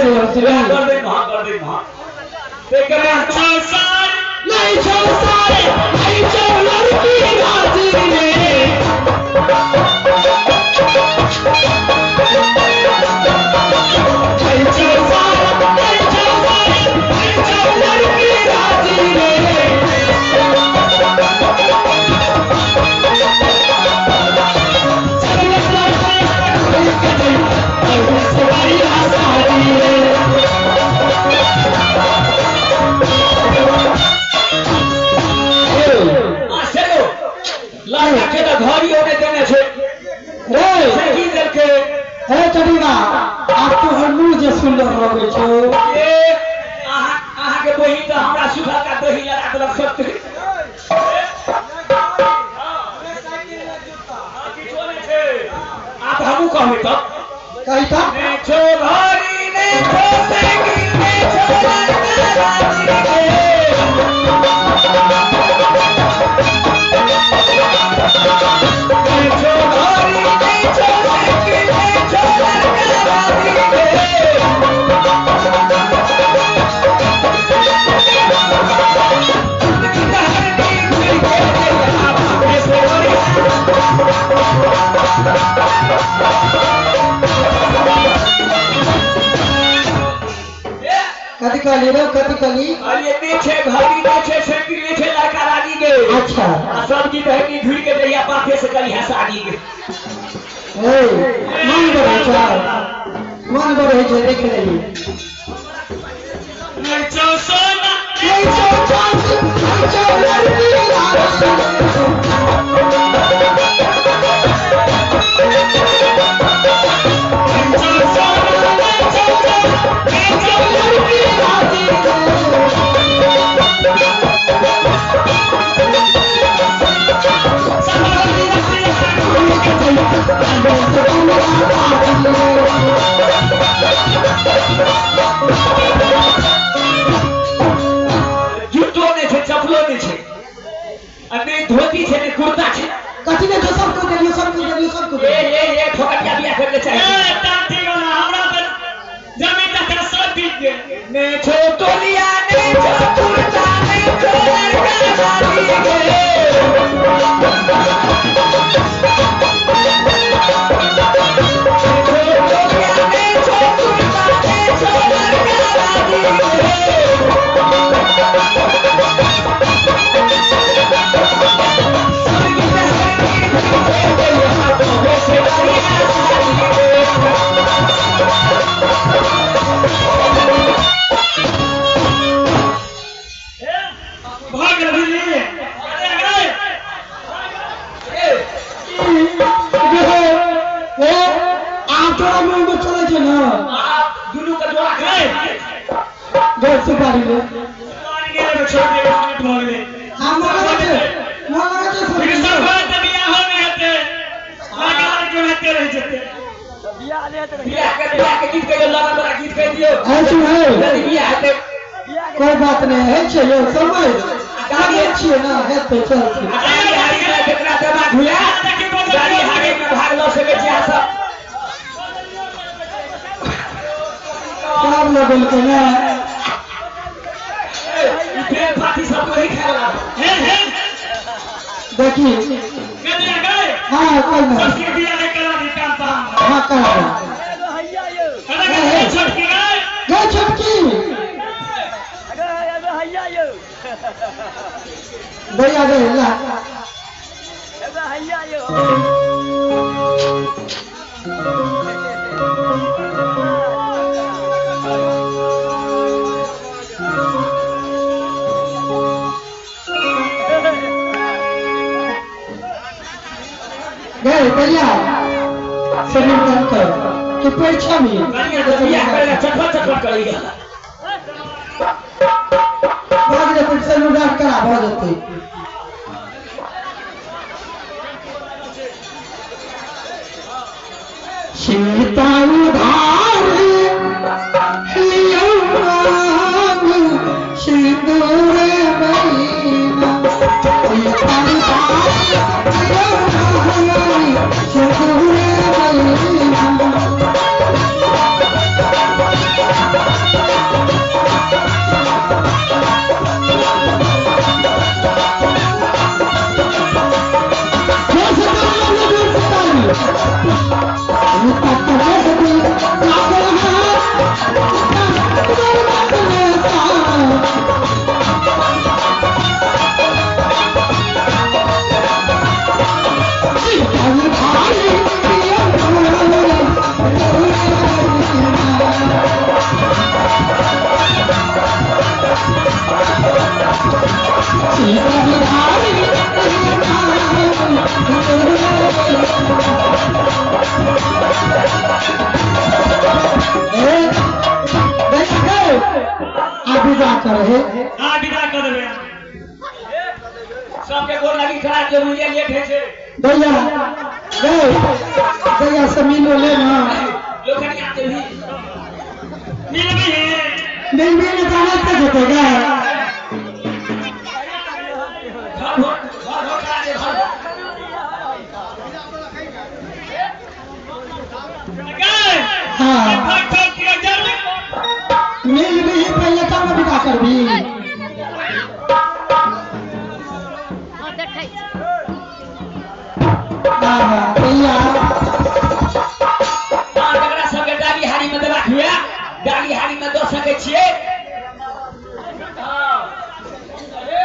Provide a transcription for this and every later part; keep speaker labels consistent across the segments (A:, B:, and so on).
A: छै
B: कर दे हां कर दे हां ते करे
C: संसार
A: नहीं छो सारे नहीं छो लड़की राजी रे नहीं छो सारे नहीं छो सारे नहीं छो लड़की राजी रे
B: लड़का के तो घड़ी होने देने छे
A: रे
B: साइकिल देलके
A: हे चडीमा आप तो हर मुंह जे सुंदर लगै छौ
B: ए अहाँ अहाँ के बहिन त हमरा सुखा का दही लगा देलक सब किछो नै छै आप हमहू कहबै तब
A: कही त
B: ने छो घड़ी ने छो साइकिल ने छो लड़का राजी के ने छो घड़ी ने छो साइकिल ने छो लड़का राजी के
A: कथी कहली रे कथी कहली
B: अरे ने छे घड़ी ने छे साइकिल ने छे लड़का राजी के
A: अच्छा
B: आ सब गीत है कि घुर के जइया पाथे से कलिहा शादी के
A: ए मन बढ़ै छै मन बढ़ै छै देख लेली
C: नहीं छो सोना
A: नहीं छो चांदी नहीं छो लड़की राजी
C: नहीं छो सोना नहीं छो चांदी नहीं छो
A: लड़की राजी
B: जूतो ने छे चप्पलो ने छे आ ने धोती छे ने कुर्ता छे
A: कथी ने छो सब को देलियो सब को देलियो सब को
B: ए ए ए ठोकटिया बियाह करले चाही
C: ए तांती वाला हमरा त जमीन तक सब बीत गेल
B: ने छो तोलिया ने छो कुर्ता ने छो लड़का राजी के ने छो तोलिया ने छो कुर्ता ने छो लड़का राजी के
C: भाग रही अरे अरे
A: ए आप तोरा मुंह में चलै छै ना
B: दुनू के जोड़ा के
A: गैर सुपारी ले
C: सुपारी ने लेबै छोड़ दे मिनट भऽ गेलै
A: हम मगर छै मगर छै
C: लेकिन सरकार तऽ बियाहो नहि हेतै लगार के हेतै रहि जेतै
B: बियाह के गीत कहियो लगन वाला गीत कहि दियौ
A: है सुन है
B: यदि बियाह हेतै
A: कोई बात नहीं है छै यौ समय गाड़ी छियै ना हेतै चलतै
B: गाड़ी हारी में केकरा दिमाग हुआ गाड़ी हारी में भाग लऽ सकै छी अहाँ सब
A: सब लगेलकै ना
B: ई प्रेम पाती सब वही खाय वाला
C: हे हे
A: देखी
C: कदिया गए
A: हाँ कोई ना
C: सबके बियाह नहि करा दी काम ताम
A: हाँ करा
C: अरे गए छोटकी गए
A: गए छोटकी भैया गए ला गए भैया शरीर दान कर कि परीक्षा में
B: कनिया के बियाह करै ला चटपट चटपट करै गेल
A: भाग जेतै शरीर दान करा भऽ जेतै सीता उधार लियो मांग सिंदूर महीना सीता उधार लियो मांग सिंदूर महीना विदा करे है।
C: हां विदा कर देबे।
B: सबके गोर लगी खड़ा के मुझे लेट है छे।
A: भैया गए भैया से मिलो ले ना।
B: लोखनिया के भी
C: मिल भी है।
A: मिल भी नहीं जाना तो जेतेगा।
B: घर हो घर हो खड़ा दे घर।
C: गए
A: हां
C: ठक ठक किया जल्दी
A: मिल भी पहले तब ना विदा कर भी। भैया
B: जकरा सबके डाली हारी में देबाक हुए डाली हारी में दऽ सकै छियै। अरे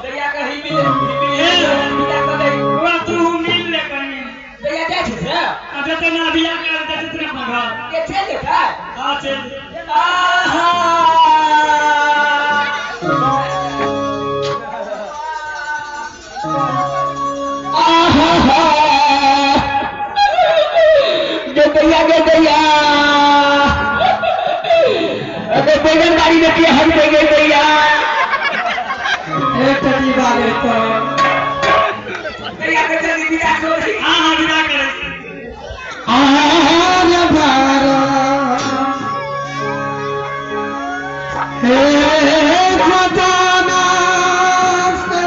B: दैया के ही मिल विदा कऽ दे।
C: बौआ तू मिल ले कनी।
B: दैया जाइ छै से
C: आ जते ना बियाह कर दे जते अपना घर।
B: के चलि जेतै।
C: हां चल।
B: आहा आहा गे दैया अरे बैगन बाड़ी में के हट गई दैया।
A: एक टटी बारे तो
B: दैया के जल्दी विदा करी।
C: हां हां विदा करे।
A: आहार भारा हे खजाना से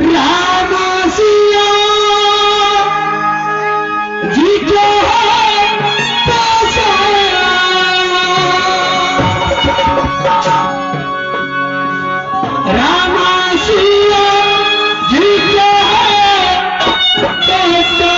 A: राम सिया जी को राम सिया जी को पैसा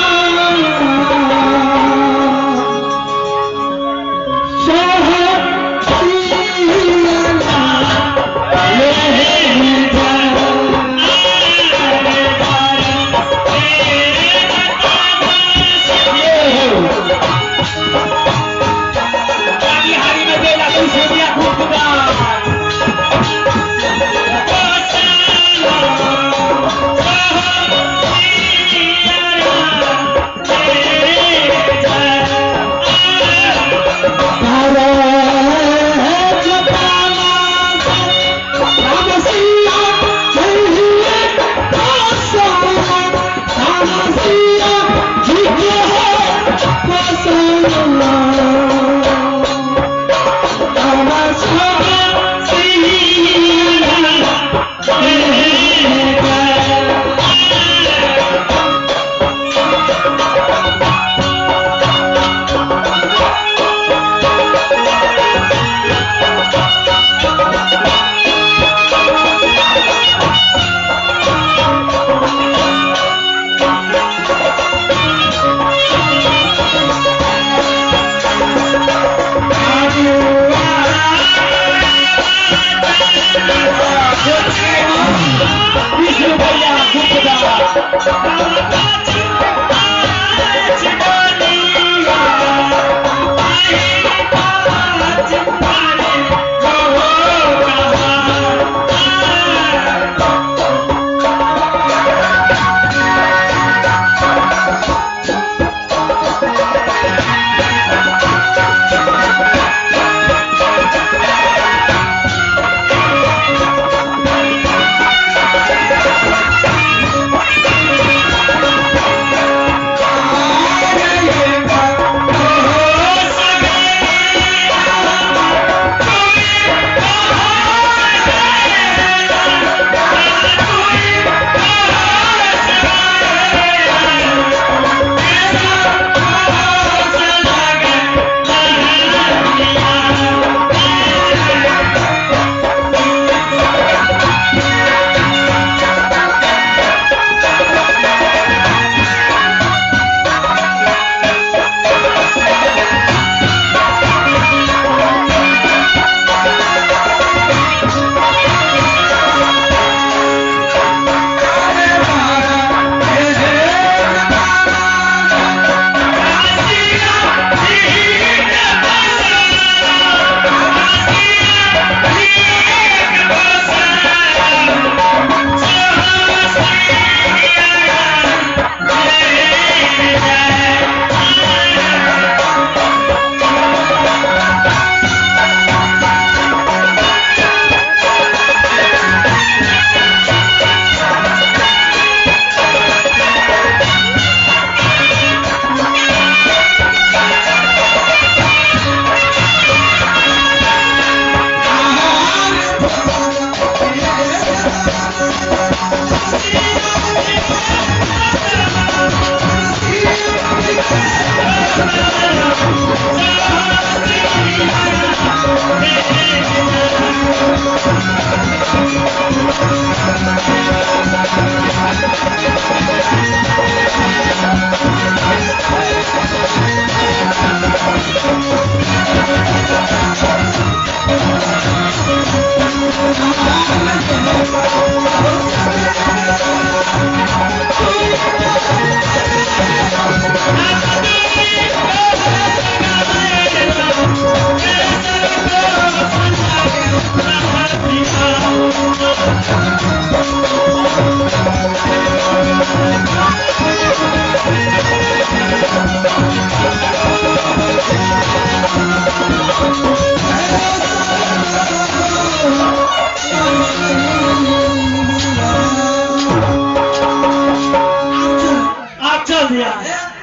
C: आप चल दिया।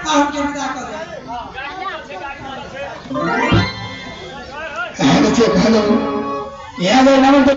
A: हम के विदा कर दे।
B: हेलो, हेलो, यहाँ